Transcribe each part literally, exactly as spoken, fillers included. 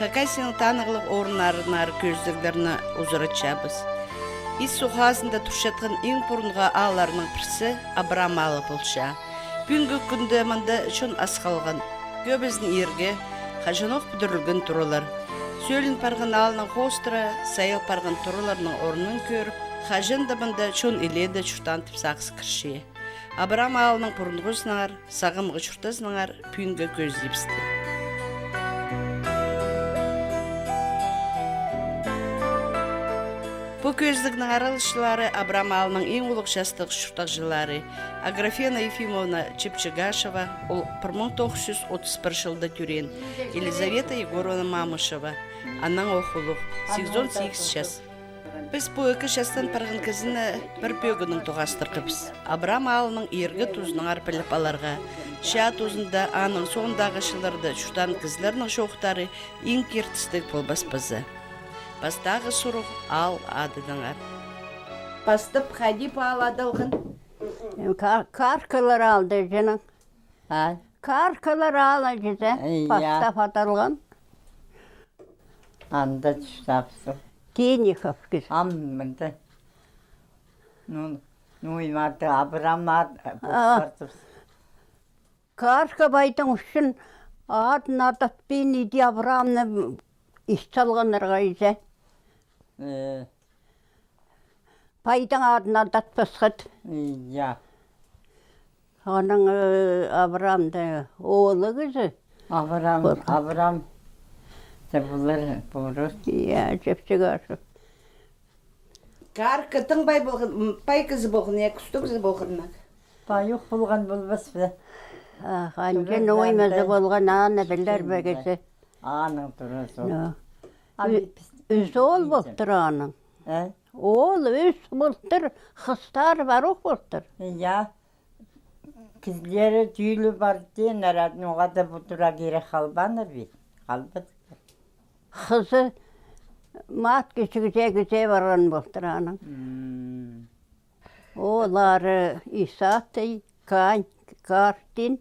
Хакасияның танығлығ орыннарынаңар кӧзідіглерні узаратчабыс. Ис суғ хазында турчатхан иң пурунғы аалларның пірсі Абрам аалы полча. Пӱӱнгі кӱнде мында чон ас халған. Кӧбізін иргі, хаҷанох пӱдірілген туралар. Сӧлін парған аалның хоостыра сайыл парған тураларның орнын кӧріп, хаҷан даа мында чон илееде чуртаан тіп сағыс кірче. Абрам аалының пурунғызынаңар, сағамғы чуртазынаңар пӱӱнге кӧзідібісті. Пу кӧзідігнің араласчылары Абрам аалының иң улуғ частығ чуртағҷылары Аграфена Ефимовна Чепчегашева, ол пір муң тоғыс чӱс отыс пір чылда тӧреен, Елизавета Егоровна Мамышева, анаң ох улуғ, сигізон сигіс час. Піс пу ікі частаң парған кізіні пір пӧгінең тоғастырғабыс. Абрам аалының иргі тузынаңар піліп аларға. Чаа тузында, аның соондағы чылларда чуртаан кізілернің чоохтары иң киртістіг полбас па за. Пастағы сурығ аал адынаңар. Пастап хайди пу аал адалған? Ка-, Каркалар аалда чының. А? Каркалар аалы чізе, я, пастап адалған. Анда чуртапсың. Тинихов кізі. Ам мында. Ну, ну, и маты Абрам ат, а, пастап. Карка пайдың ӱчӱн адын адатпин, иди Абрамны ис салғаннар хайзы. Э. Пайдың адын адатпасха. Я. Аның, э, Абрамда оолы кізі. Абрам, пол-, Абрам. Те пулар, пурус. Я, Чепчегашев. Карка тың пай полған, м, пай кізі полған, я, кӱстіг кізі полған. Пай ох полған полбас па? А, анҷа турызы оймазы анда полған, аны пілер бе кізі? Аның турызы. Ну. А ӱ-, ӱс оол полтыр аның. Э? Оол ӱс полтыр, хыстары пар ох полтыр. Я. Кізілері тӱлі пар тиин, арат, ноға даа пу тура кире халбааннар бе? Халбадырлар. Хызы мат кізі кізее парған полтыр аның. М. Ооллары Исатай, Кань, Картин,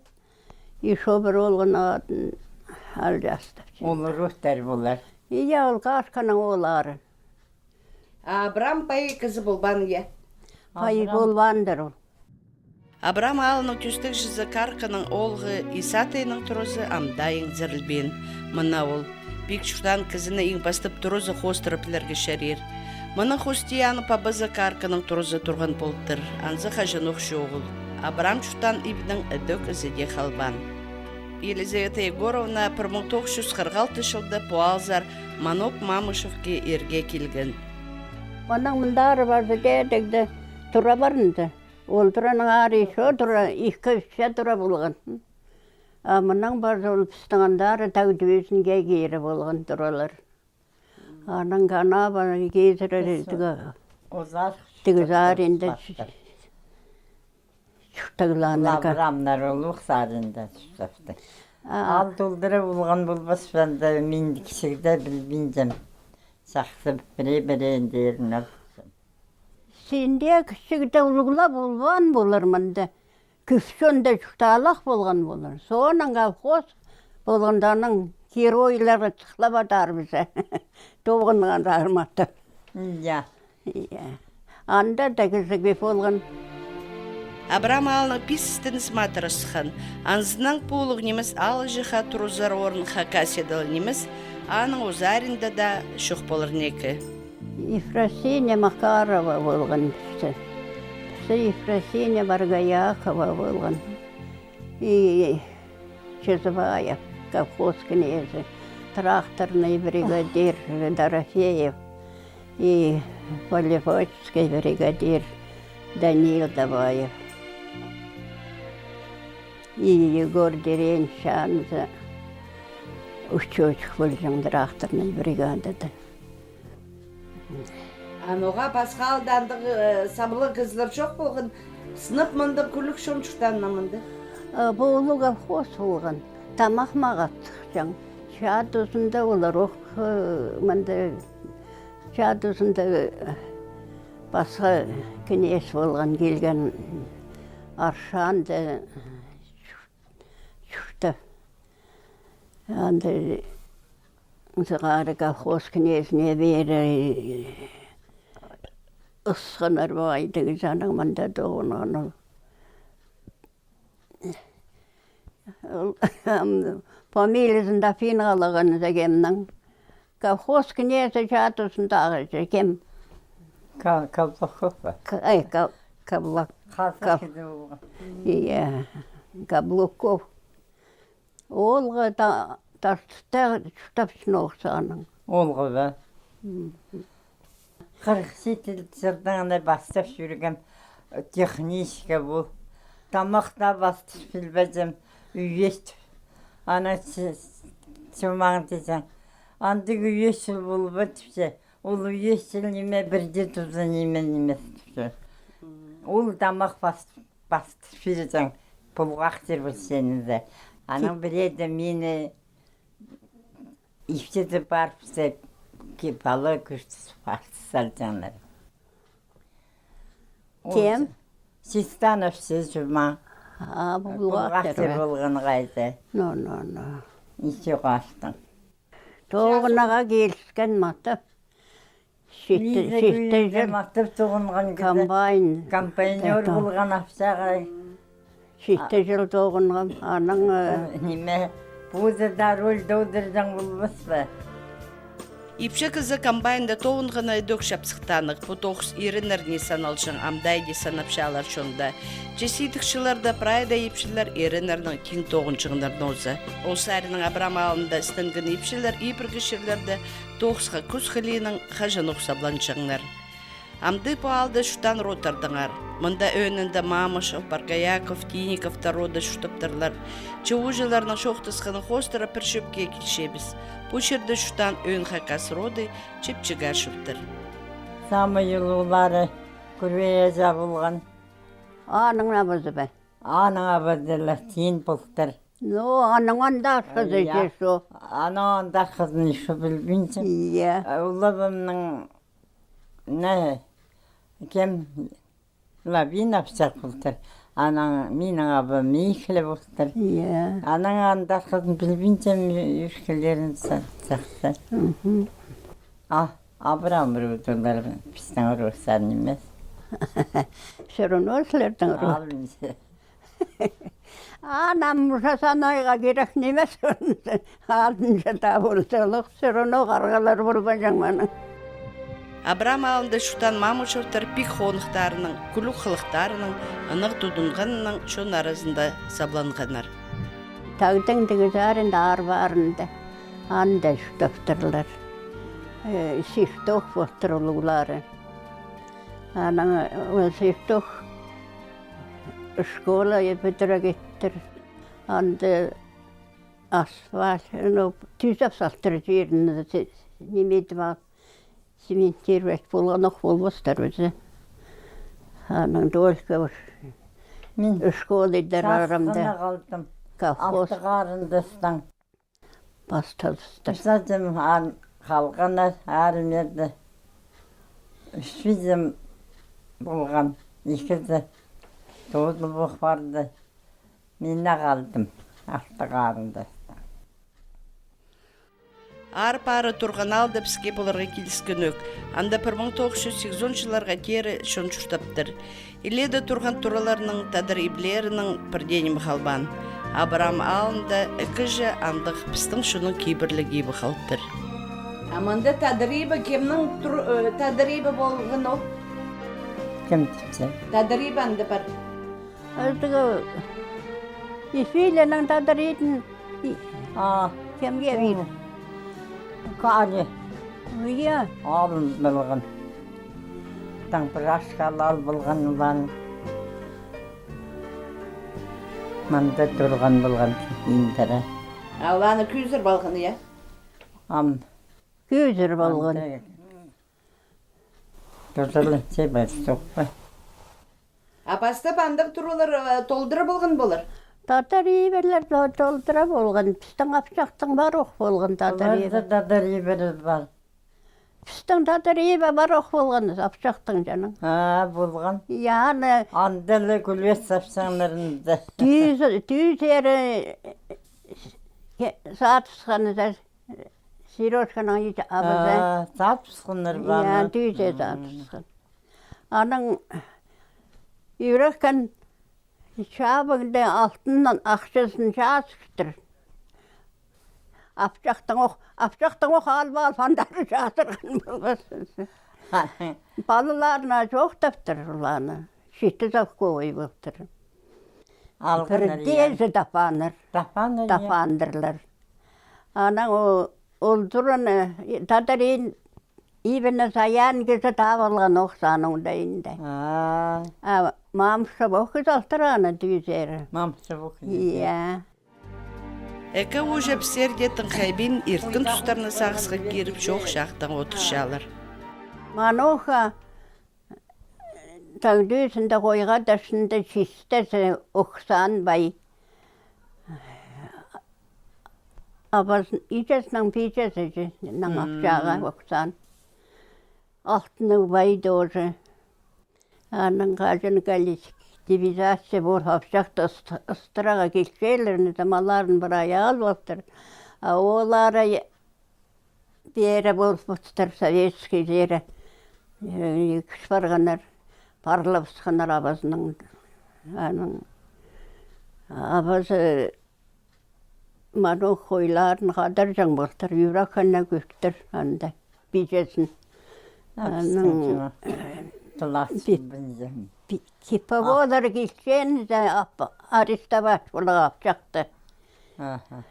и шо пір оолның адын алҷаастапчам. Олар ӧтер полар. Я, ол Карканың ооллары. А Абрам пай кізі полбаан, я? Пай полбаандыр ол. Абрам аалының тӧстегҷізі Карканың оолғы Исатайның туразы ам даа иңзерілбеен. Мына ол. Пик чуртаан кізіні иң пастап туразы хоостыра пілерге чарир. Мының хости аның пабазы Карканың туразы турған полтыр. Анзы хаҷанох чоғыл. Абрам чуртаан ибнің ідӧк ізі дее халбаан. Елизавета Егоровна пір муң тоғыс чӱс хырых алты чылда пу аалзар Манок Мамышевке ирге килген. Мының мындар пазы дее тігде тура парынды. Ол тураның ары ещё тура, ікі-ӱс тура полған. А мының пазы ол пістің андар тау тӱбезінге кире полған туралар. Анаң канава кизіре тігі, тігі саринда чуртағланарға. Абрамнар улуғ саринда чуртапты. А. Аал толдыра полған полбас па, анда мин кічігде пілбинчем. Чахсы пірее-піреендерін алчам. Синде кічігде улуғлап полбаан полар мында. Кӧп чонда чуртаалах полған полар. Соонаң колхоз полғанда аның геройлары сыхлап адаар пізе. Тоғынған арматып. Я. Я. Анда даа кізі кӧп полған. Абрам аалның пис істенізі матыра сыххан. Анзынаң пу улуғ нимес аалҷыхха туразар орын Хакасияда ла нимес, аның озаринда даа чох полар неке. Ефросиния Макарова полған пісте. Пісте Ефросиния Боргоякова полған. И Чезбаев, колхоз кнезі, тракторный бригадир Дорофеев и полеводческий бригадир Данил Даваев. И Егор Деренчанза учётчик полҷаң тракторный бригадада. А ноға пасха аалда андағ, э, саблығ кізілер чох полған, сынап мындағ кӱлӱк чон чуртаан на мында? Э, пу улуғ колхоз полған, тамах мағат сыхчаң. Чаа тузында олар ох, э, мында чаа тузында, э, пасха кнезь полған килген, Аршанда чуртап. Анда сығара колхоз кнезіне пеер ысханнар ба, идіг чаның мында тоғынған ол. Ол, ам, фамилиязын даа фин халған за кемнің. Колхоз кнезі чатузындағы за кем. Ка-, Каблуков па? К-, ай, Ка-, Каблук-, Хазах Каб-, иде ол. Иә, Каблуков. Олға та-, тартыста чуртапчаң ох сағаның. Олға ба? М. Хырых сидік чылдаң ана пастап чӧргем, техничка пол. Тамах таа пастап пілбеҷем, ӱйес. Ана чы-, чумаң тізең. Андағ ӱйес чыл полбады тіпче. Ол ӱйес чыл ниме, пірдее туза ниме нимес тіпче. Ол тамах пас-, пастап пирҷең, пулғахтир пілчеңнер. Анаң пірееде мині ипчі тіп парыбысса, ки-, пала кӱстіс парып салҷаңнар. Ол кем? Чистанов чумаң. А, пулғахтир, пулғахтир ба? Полған хайда. Но, но, но. Исче хастың. Тоғынарға киліскен матап. Читі, читі чыл. Матап тоғынған кізі. Комбайн. Комбайнёр полған апсағай. Читі чыл тоғынғам, анаң, э, ниме, позы даа роль тоғдырҷаң полбас па? Ипчі кізі комбайнда тоғынғаны ідӧк чапсыхтанығ, пу тоғыс иреннернең саналҷаң, амды даа санапчалар чонда. Че сидік чылларда прай даа ипчілер иреннернең тиң тоғынҷаңнар нооза. Ол саринаң Абрам аалында істенген ипчілер ибіркі чирлерде тоғысха кӱс хылиинаң хаҷанох сабланҷаңнар. Амды пу аалда чуртаан родтардаңар. Мында ӧӧнінде Мамышев, Боргояков, Тинниковтар роды чуртаптырлар. Че ууҷаларның чоохтасханы хоостыра пір чӧпке килчебіс. Пу чирде чуртаан ӧӧн хакас роды чіпчіг ачылтыр. Самай улуғлары Кӱрбей аҷа полған. Аның абазы ба? Аның абазы ла тиин полтыр. Ну, аның андағ хызы, я, че со. Аның андағ хызын ещё пілбинчем. Я. Улуғымның, не, кем, Лавина апсах полтыр. Анаң минің абам Михля полтыр. Я. Аның андағ хызын пілбинчем, ӧшкілерін сахты. Мгм. А, Абрам родылар, пістің родтаң нимес. Всё равно сілернің род. Алынча. Анам уже санайға кирек нимес, алынча даа ползалығ, всё равно харғалар полбаҷаң маның. Абрам аалында чуртаан Мамышевтар пик хоныхтарынаң, кӱлӱк хылыхтарынаң, ынағ тудынғанынаң чон аразында сабланғаннар. Тағдың тігі чарында, аар паарында, анда чуртаптырлар. Э, Сивтох полтыр улуғлары. Анаң, э, Сивтох школа пӱтіргеттір. Анда асфальт, ну, тӱзеп салтыр чирін, ниме идіп ал, цементировать полған ох полбастар ӱзе. Анаң только уж мин школа идер арамда. Сасхана халдым. Колхоз. Алтығ арындастаң. Пасталыстар. Пістің ан халғаннар армияда. Ӱс пизім полған, ікізі тоозыл пох парды. Мин ағаа халдым, алтығ арындастаң. Аар пары турған аалда піске поларға киліскен ӧк. Анда пір муң тоғыс чӱс сигізон чылларға теере чон чуртаптыр. Илееде турған тураларның, тадар иблерінің пір дее ниме халбаан. Абрам аалында ікі чаа андағ пістің чонның кибірліг ибі халтыр. А мында тадар ибі кемнің тур-, э, тадар ибі полған ол? Кем тіпче? Тадар ибі анда пар. Андағ Ефилияның тадар ибін. И-, а, кемге пир? Калі. Иә. Алын полған. Таң пір ашхал ал полған улан. Мында турған полған индіре. А уланы кӧзір полған, иә? Ам. Кӧзір полған. Анда. Тозаланча ба, чох па? А пастап андағ туралар, э, толдыра полған полар? Тадар ибілер то-, толдыра полған. Пістің апсахтың пар ох полған тадар ибі. Оларда тадар ибілер пар. Пістің тадар ибі пар ох полған, апсахтың чаның. А, полған. Я, аны. Анда ла кӱлес апсаңнарында. Тӱс, тӱс ері, э, сатысханы да. Серёжканың иҷе абазы. А, сатыбысханнар ба? Я, аны тӱзее сатыбысхан. Анаң Ӱреккен чабығда алтыннаң ахчазын чазыптыр. Апчахтаң ох, апчахтаң ох алып алып, андары чазырған полбас. Палаларына чоохтаптыр оларны. Читі солкуой полтыр. Алғаннар, я. Пірдеезі таппааннар. Таппааннар, я. Таппаандырлар. Анаң ол, ол тураны, тадар ин, ибіні саян кізі таап алған ох саның даа инде. А. А мамчы ох кізі алтыраны тӱзері. Мамчы ох кізі. Я. Ікі ууҷа пістерде тың хайбин ирткен тустарны сағысха киріп, чоох-чаахтаң одырчалар. Мануха таң тӱзінде хойға ташында чистезі Охсан пай. Абазын, иҷезінің пиҷезі чи, наң апчағы Охсан. Алтынның пай тоже. Анаң хаҷан коллективизация пол, апчахты ыс-, ыстырарға килчелер, не тамаларын прай алып алтыр. А олары пеер полыбыстыр, советскийлері, э, кӱс парғаннар, парлабысханнар абазынаң. Анаң абазы Манух хойларын хадарҷаң полтыр, Ӱреккенні кӧктір анда, пиҷезін. Анаң пи-, пи-, кипа полар килченде, ап-, арестовать полар апчахты. Аха.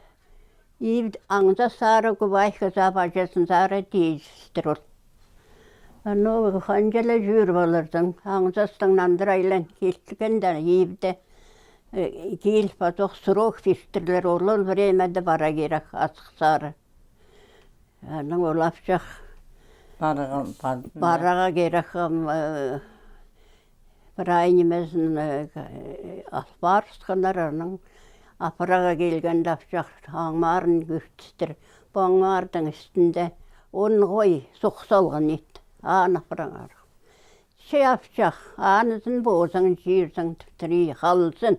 Ибде аңзас сары кубайка сап, аҷазын сары тизістір ол. Анаң ханҷа ла чӧр поларзың, аңзастаң нандыра айлан килгенде, ибде, э, кил, пазох срок пиртірлер, ол, ол времяда пара кирек, азых сары. Анаң ол апчах параға, параға кирек, ам, э, прай нимезін, э, алып парысханнар, анаң апарарға килгенде апчах аңмарын кӧртістір. Пу аңмардың істінде он хой сух салған ит. Аны апарыңар. Че апчах, анызын позың чирзің, тіптір, и халзын.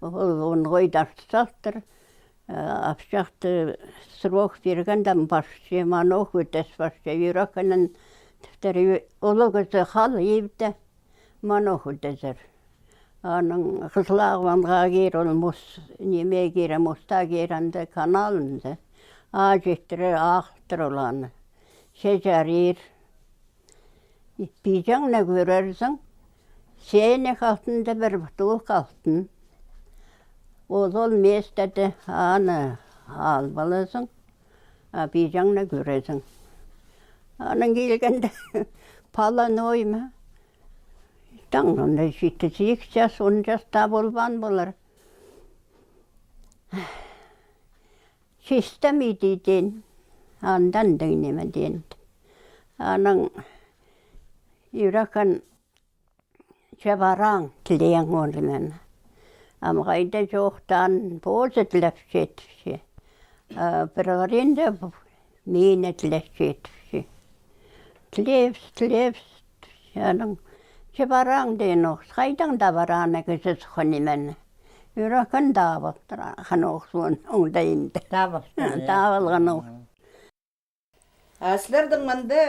Ол он хойды артыс салтыр. Э, апчахты срок пиргенде, ам парча, Манух ӧтес парча, Ӱреккеннің тіптір, ӱ-, улуғ кізі хал ибде, Манух ӧтезер. Анаң Хызыл ағбанға кир, ол мус, ниме кир, муста кир, анда каналында. А читіре ағылтыр ол аны. Че чарир. Пиҷеңні кӧрерзің, сенек алтында пір бутылка алтын. Ол, ол местеде аны алып аларзың, а пиҷеңні кӧрерзің. Анаң килгенде, пала ноо ма? Таң анда читі-сигіс час, он час таа полбаан полар. Чистем иди теен, андан тың ниме теен. Анаң Ӱреккен: че параң, тілеең ол мин. Ам хайда чоохтаан, позы тілеп читіпче. А пір хыринда мині тілеп читіпче. Тілебіс, тілебіс, анаң, че параң теен ох, хайдаң табар аны кізі сыххан нимені. Ӱреккен таап алтыр, хан ох, соон оңдайында. Таап алтыр, я. Таап алған ох. А сірернің мында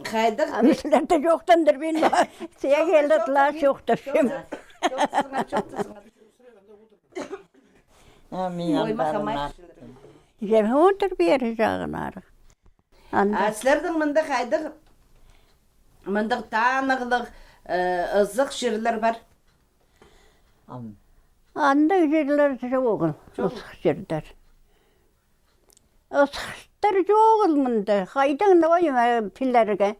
хайдағ? А сірерні чоохтандырбин ба? Сірерге ле тыла чоохтапчам. Чоохтазыңар, чоохтазыңар. А, мин анда. Ой, махамай. Че одыр пеер чағынары. Анда. А сірернің мында хайдағ, мындағ танығлығ, э, ызых чирлер пар? Ам. Андағ чирлер чоғыл, чоғыл. Ызых чирлер. Ызыхтар чоғыл мында. Хайдаң, ноо, э, пілерге.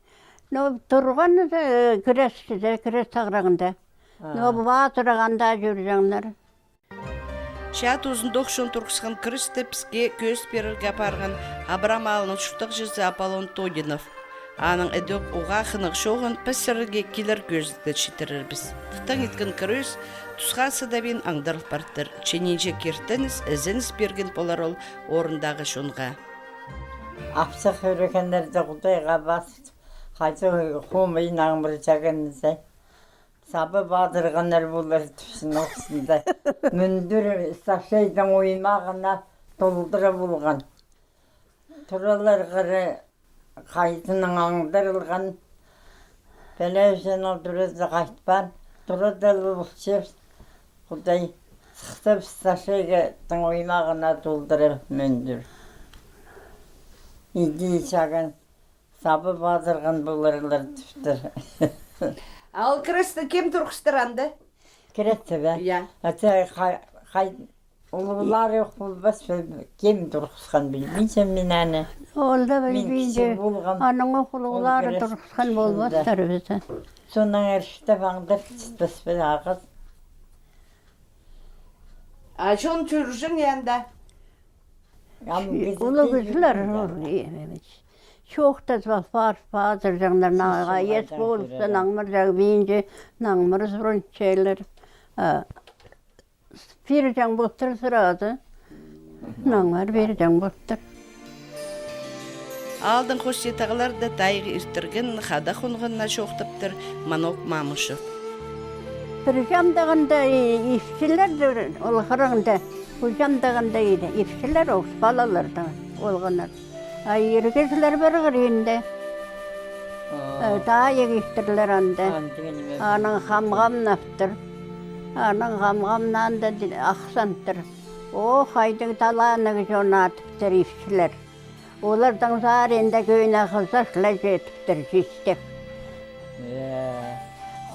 Но турған, э, кіресте, кірес сағырағында. А. Но пазырағанда чӧрҷеңнер. Чаа тузында ох чон турғысхан кіресті піске кӧзіт пирерге апарған Абрам аалның чуртағҷызы Аполлон Тодинов. Аның ідӧк уғаа хынығ чооғын піс сірерге килер кӧзідігде читірербіс. Тың иткен кірес тусха сыдабин аңдарыл партыр. Че нинҷе киртініс, ізеніс пирген полар ол орындағы чонға. Апсах ӱрегеннерді Худайға пас, хайзы хомайнаң пір чағынызы. Сабы пазырғаннар полар тіпче ох сында. Мӱндір сашайдың оймағына толдыра полған. Туралар хыра хайдағ-даң аңдарылған. Пелеужен ол туразы хайтпаан. Турада лулчев. Худай сыхтап, сашеге тың оймағына толдырып мӧндір. Иди чағын сабып адырған поларлар тіптір. А ол кресті кем турғыстыр анда? Кресті бе? Я. Ата хай, хай, улуғлары ох полбас, кем турғысхан, пілбинчем мин аны. Ол даа пілбинчем. Аның ох улуғлары турғысхан полбастар пісті. Сонаң ырыштап аңдар чітпес пе ағас. А чон чӧрҷең анда? Улуғ кізілер чоохтазып пар, пазырҷаңнар, наңға ес полысса, наңмыр чағбинче, наңмыр сурынчалар. А пирҷең полтыр сразу. Наңар пирҷең полтыр. Аалдың хости тағларда тайығ иртірген, хада хонғанына чоохтаптыр Манок Мамышев. Пір чамдағында ипчілердір ол хыраңда, пу чамдағында ипчілер ол палаларда олғаннар. А ир кізілер пір хыринда. Тайығ иртірлер анда. Анаң хамғамнаптыр. Анаң хамғамнаанда ахсантыр. О, хайдағ талааннығ чон, тіптір ипчілер. Оларның саринда кӧні хызар ла читіптір, чистек.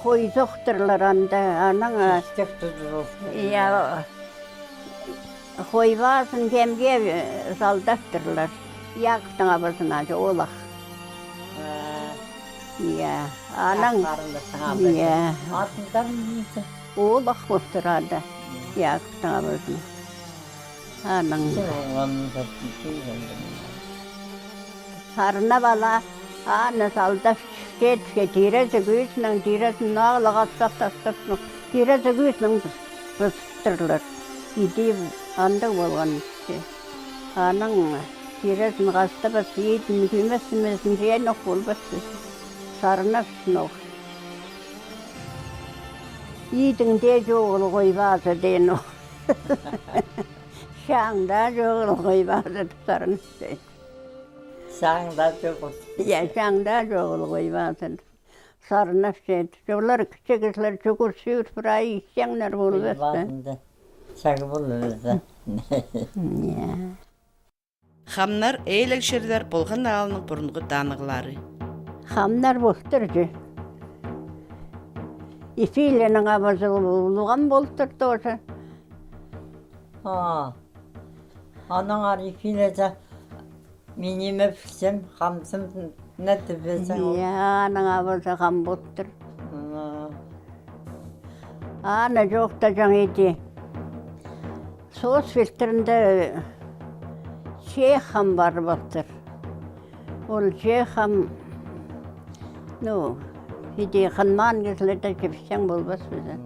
Хой сохтырлар анда, анаң, чистек тузы. Я. Хой пазын кемге салдаттырлар. Якуптың абазына чоолах. Я, анаң. Я. Атын там нисі? Олах полтыр анда. Якуптың абазына. Анаң. Сарнап ала, аны салдап, читке, тирезі кӱзінің, тирезін ағылығ астап тастапчаң, тирезі кӱзінің пызыптырлар. Иди андағ полған ипчі. Анаң тирезін хастабас, идін кӧмес нимезін чӧрен ох полбас. Сарнапчаң ох. Идіңде чоғыл хой пазы теен ох. Чаңда чоғыл хой пазы тіп сарнапчаң. Чаңда чоғыл. Я, чаңда чоғыл хой пазы тіп сарнапчаң. Олар кічіг кізілер чӱгӱр-сӱгӱр прай исчеңнер полбас па. Чағ полбас па. Я. Хамнар, ээліг чирлер полған аалның пурунғы танығлары. Хамнар полтыр чи. Ефилияның абазы улуғ хам полтыр тоже. А, анаң ары Ефилия за миниме пілсем, хамзым на тібезең ол. Я, анаң абазы хам полтыр. Аны чоохтаҷаң иди. Соос пилтірінде чех хам пар полтыр. Ол чех хам, ну, иди хынмаан кізілерде чіпсең полбас пізі.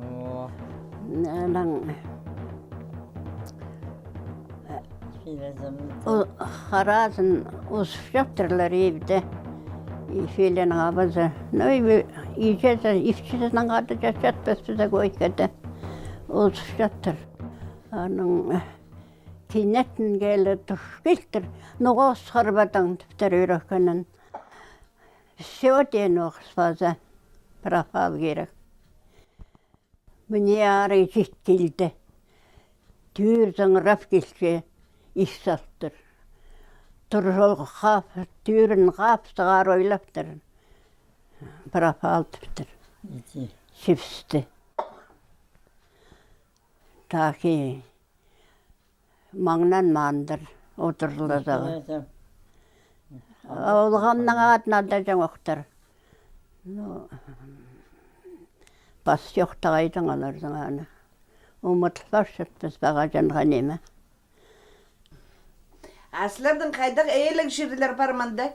Анаң хараазын узып чаттырлар ибде. Ефилияның абазы. Ну, и, иҷезі, ипчізінең хада чатчатпас пізі койкада. Узып чаттыр. Анаң кинетін киле тур килтір. Ноға осхарбадаң тіптір ӱрекенін. Всё теен ох спаза. Пропал кирек. Міне ары чит килді. Тӱӱр зыңырап килче, ис салтыр. Тур чол хап, тӱӱрін хап сығар ойлаптыр. Пропал тіптір. Чіпсті. Так и маңнанмаандыр одырлазығы. Ол хамның адын алдаҷаң охтар. Ну, пас чох тағайдаң оларның аны. Умут парчатпас паза хаҷанға ниме. А сірернің хайдағ ээліг чирлер пар мында?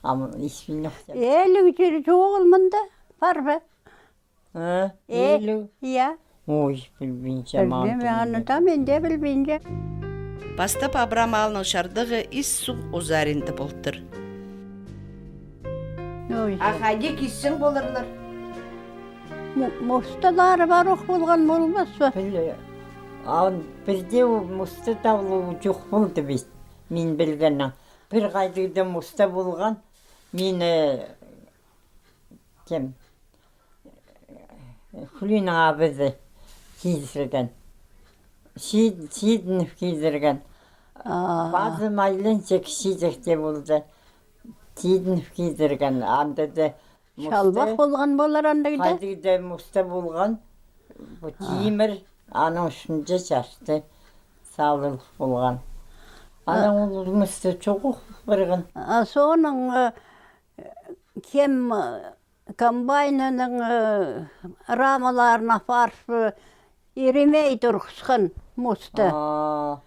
Ам, испиннех. Ээліг чир чоғыл мында, пар ба? А? Э, ээліг? Я. Ой, пілбинчем. Пілбинчем, аны даа мин дее пілбинчем. Пастап Абрам аалның чардығы ис суғ узаринда полтыр. Ой. А хайди кисчең поларлар? Му-, мосталары пар ох полған полбас па? Піле. А он пірдее мосты таа улуғ чох полды бис. Мин пілгеннең. Пір хайдағ-да муста полған, мині кем, Хулинаң абазы кизірген. Сид-, Сидінов кизірген. А. Пазым айланҷа кічіҷек тее полды. Сидінов кизірген. Анда даа чалбах полған полар андағ даа. Хайдағ-да муста полған. Пу тимір, аның ӱстӱнҷе чашты салылып полған. Анаң ол муста чоғыл парған. А соонаң, э, кем, э, комбайнының, э, рамаларына парып, э, иремей турғысхан муста. А,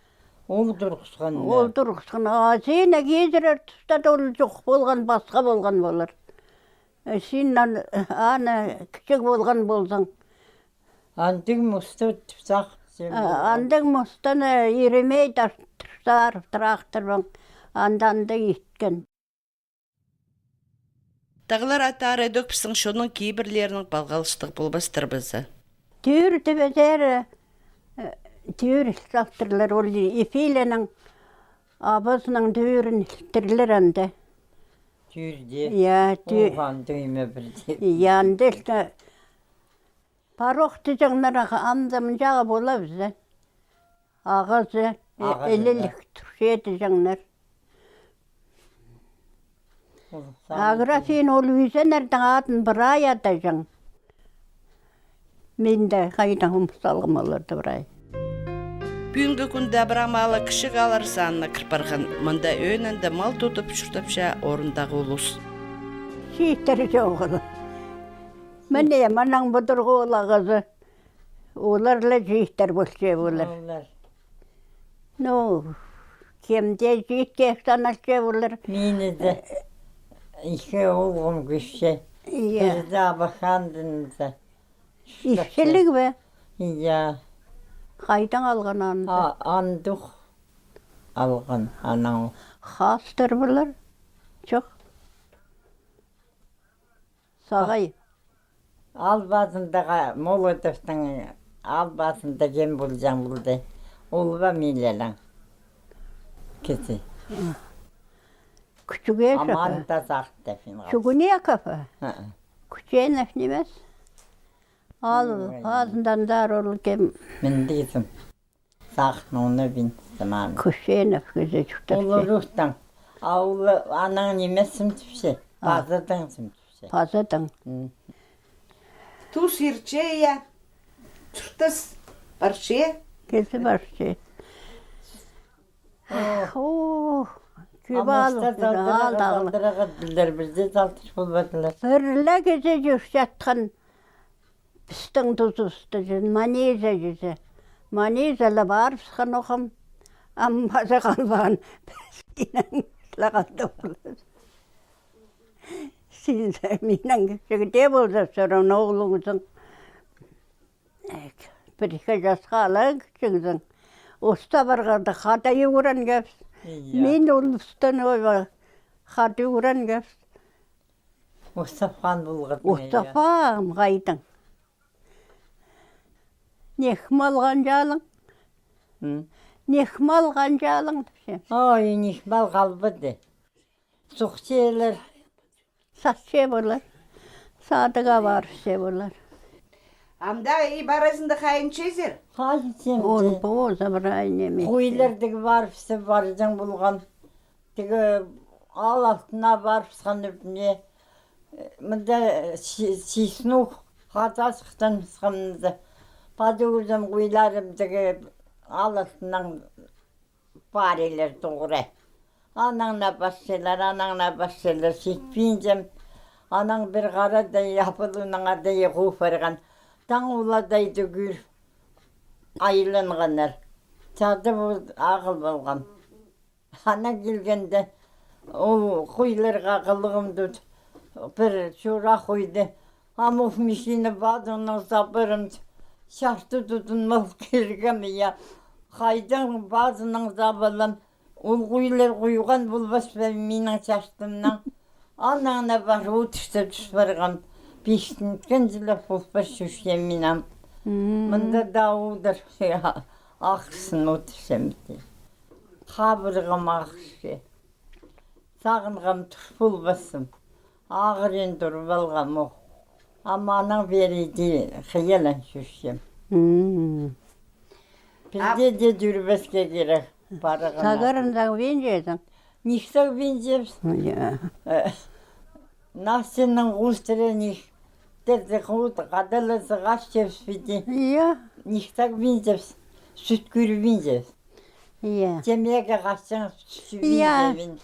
ол турғысхан. Ол турғысхан. А сині кизірер туста ол чох полған, пасха полған полар. Э, син ан-, аны кічіг полған ползаң. Андағ муста тіпсах, сен. А, андағ мустаны иремей тартырсар, тракторбаң, анда-анда иткен. Тағлар аттары идӧк пістің чонның кибірлерінең палғалыстығ полбастар ба за. Тӧӧр тібізер, э, тӧӧр салтырлар, ол Ефилінің абазының тӧӧрін салтырлар анда. Тӧӧрде? Я, тӧӧр. Оған дойма пірде. Я, анда Парох тіҷеңнер, ағаа, амды мынҷағы полабыза. Ағазы, э, ағазы, илілік турча тіҷеңнер. Аграфин ол ӱзеннернің адын прай адайҷаң. Мин дее хайдаң ум салғам оларды прай. Пӱӱнгі кӱнде Абрам аалы кічіг ааллар санына кір парған. Мында ӧӧнінде мал тудып чуртапча орындағы улус. Чииттер чоғыл. Мына, мынаң пудурғы ол ағазы. Олар ла чииттер полча полар. Олар. Ну, кем дее чиитке саналча полар. Мині дее ікі оолғым кӧсче. Я. Пірде Абахандында. Ипчіліг бе? Я. Хайдаң алған аны? А, андох алған, анаң. Хастар полар. Чох. Сағай. Аал пазындағы, Молотовтың аал пазында кем полҷаң полды. Ол ба Милелең кізі. Кучугешев. Аман да сағды финал. Чугунеков. Кученов нимес. Аал пазындандар ол кем. Мин дизім. Сағынуны пин сыман. Кученов кізі чуртапча. Ол Урухтаң. А ол анаң нимес сім тіпче. Пазыдаң сім тіпче. Пазыдаң. Тус ирче, я. Чуртас парча. Кізі парча. О, кӧп аал, аал дағлар. Пірле кізі чӧрчеткен. Пістің тузыбыста чізе, Маниза чізе. Маниза ла парыбысхан охам. Ам паза халбаан. Піс кинең ла халдыбыс. Син минең кічігде полза, всё равно улуғзың. Пір-ікі часха ла кічігзің. Уста парғанда хада ӱгренгебіс. Мин ол устаны хада ӱгренгебіс. Устафан полған. Устафам хайдаң. Нех мал ханҷалың? Нех мал ханҷалың тіпче. Ой, нех мал халбады. Сухчелер. Сатча полар. Садыға парча полар. Анда и паразында хайынчазар? Хайынчам. Он поза прай неме. Хулларда парыбысса парҷаң полған. Тігі аал алтына парыбысхан ӱпне. Мында чеснок хаза сыхтаныбысханымда. Падуғызым хулларым тігі аал алтынаң парирлар тоғыра. Анаң на парчалар, анаң на парчалар, ситпинчем. Анаң пір харадай абылунаң адай ху парған. Таң уладай тӱгӱр айланғаннар. Чадып ағыл полған. Ана килгенде ол хулларға хылығым тут, пір чура хулды. Амох мин сині пазыңнаң сабарам, чарты тудынмал килгем, я. Хайдаң пазыңнаң сабалам, ол хуллар хуйған полбас па минің чартымнаң. Анаң на пар одыртып тӱс парғам, пистінткен чіли полбас чӧрчем мин ам. Мында даа одыр, я, ағырсын одырчам. Хабырғам ағырча. Сағынғам, тур полбассым. Ағырин турып алғам ох. Ам анаң пеер иди хыялланып чӧрчем. М. Пірдее дее тӧрбеске кирек парығына. Садарындаң винчезің? Нихтең винчебіс. Я. Э, Настяның устыра нихтерді хут хадалазы хаччебіс піди. Я. Нихтең винчебіс. Сӱт кӧріп винчебіс. Я. Темеге хаччаң сӱт. Я. Винчебін.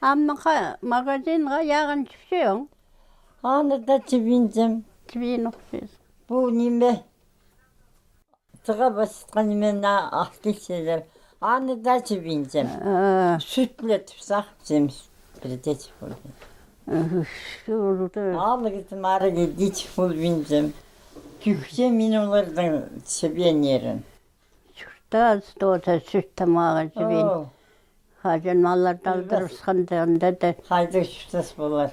Амнаң магазинға яғын чіпчең? Аны даа чібинчем. Чібин ох сес. Пу ниме? Тыға пасчатхан ниме, на, алтыселер. Аны даа чібинчем. А. Сӱтлетіп сағынчам, пірдее чіп полбин. Эх, шулды. Алығ тымарығ иди чіп полбинчам. Кӧгчем мин оларның чібинерін. Чуртас тооза сӱт тамағы чібин. О. Хаҷан малларды алдырыбысханда, анда даа. Хайдағ чуртас полар.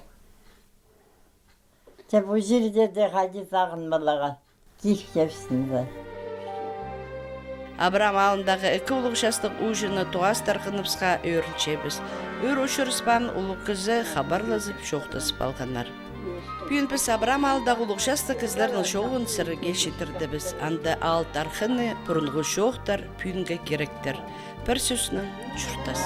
Че пу чирде дее хайди сағынмалаға. Кирчебіс анда. Абрам аалындағы ікі улуғ частығ ууҷаны тоғастарғаныбысха ӧрінчебіс. Ӧӧр учурыспаан улуғ кізі хабарлазып, чоохтазып алғаннар. Пӱӱн піс Абрам аалдағы улуғ частығ кізілернің чооғын сірерге читірдібіс. Анда аал тархыны, пурунғы чоохтар, пӱӱнгі киректер. Пір сӧснең, чуртас.